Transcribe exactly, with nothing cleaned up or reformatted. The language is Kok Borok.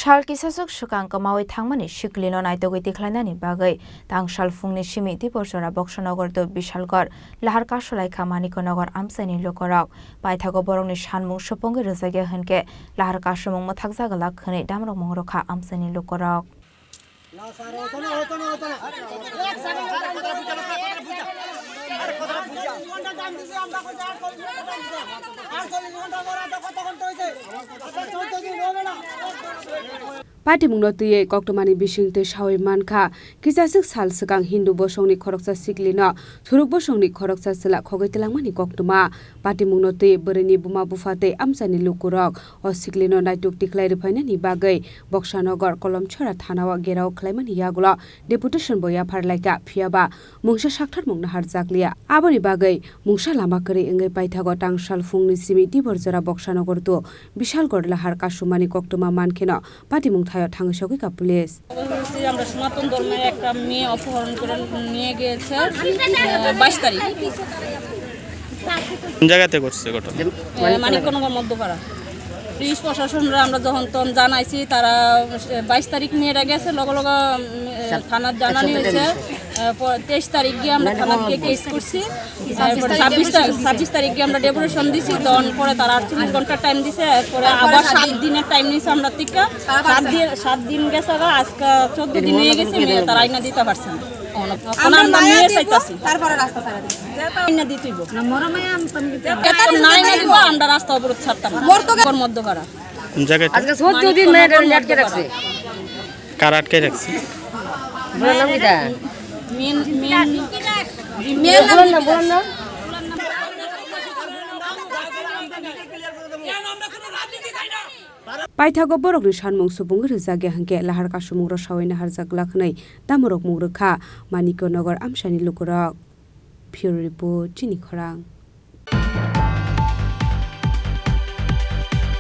Sal kisaswk swkang kwmawi thangmani siklino naitugwi tikhlainani bagwi tangsal phungni simi Diporjora Boksanagar to Bishalgarh lahar kasulaikha Manikanagar amchaini lukurok. Paithago borokni sanmung supungwi rwjakya hwnkhe lahar kasumung mwthakjagwlak hwnwi damrokmung rwkha amchaini lukurok. Patimungno twiwi koktwmani bisingtwi sawi mankha, kisaswk sal swkang Hindu bosongni khoroksa siklino thuruk bosongni khoroksa chwla khogwi twlangmani koktwma. Patimungno twi bwrwini buma bupha tei amchaini lukurok o siklino naituk tikhlai rwphainani bagwi Boksanagar Kolomchhara thanao gherao khlaimani yagulo deputation bo yaphar laikha, phiyaba mungsa saktharmung naharjakliya. Aboni bagwi mungsa lama kwrwi wngwi paithago tangsal phungni simi Diporjora Boksanagar to Bishalgarh lahar kasumani koktwma mankheno patimung thaio thangwi sogwikha police. বলছি, আমরা সনাতন ধর্মের একটা মেয়ে অপহরণ করে নিয়ে গিয়েছে, আহ, বাইশ তারিখ। কোন জায়গাতে ঘটছে ঘটনা? আহ, মানিকনগর মধ্যপাড়া। পুলিশ প্রশাসনরা আমরা যখন তখন জানাইছি, তারা, আহ, বাইশ তারিখ মেয়েটা গেছে, লগে লগে, উম, আহ, থানার জানানি হয়েছে। আহ, প-, তেইশ তারিখ গিয়ে আমরা থানাত গিয়ে কেস করছি। এরপরে ছাব্বিশ তারিখ, ছাব্বিশ তারিখ গিয়ে আমরা ডেপুটেশন দিছি, তখন পরে তারা আটচল্লিশ ঘন্টা টাইম দিছে, এরপরে আবার সাত দিনের টাইম নিছে আমরা টিকা। সাত দিন, সাত দিন গেছে গা, আজকে চোদ্দ দিন হয়ে গেছে, মেয়ে তারা আইনা দিতে পারছে না। এখন আমরা মেয়ে চাইতাছি। তারপরে রাস্তা ছাড়া দিছি। আইনা দিতে হইব। না, মরা মায়া আমি তো নিতে এখন না আইনা দিব, আমরা রাস্তা অবরোধ ছাড়তাম না। মোর তো ওর মধ্যপাড়া। কোন জায়গায় এটা? আজকে চোদ্দ দিন মেয়েটারে আটকে রাখছে। কারা আটকে রাখছে? বললাম কিটা? মেন, মেন, মেন বললাম না, বললাম না। Paithago borokni sanmung supungwi rwjakya hwnkhe lahar kasumung rwsawi naharjak glak hwnwi damorokmung rwkha Manikya Nagar amchaini lukurok. Bureau Report, Chini Khorang.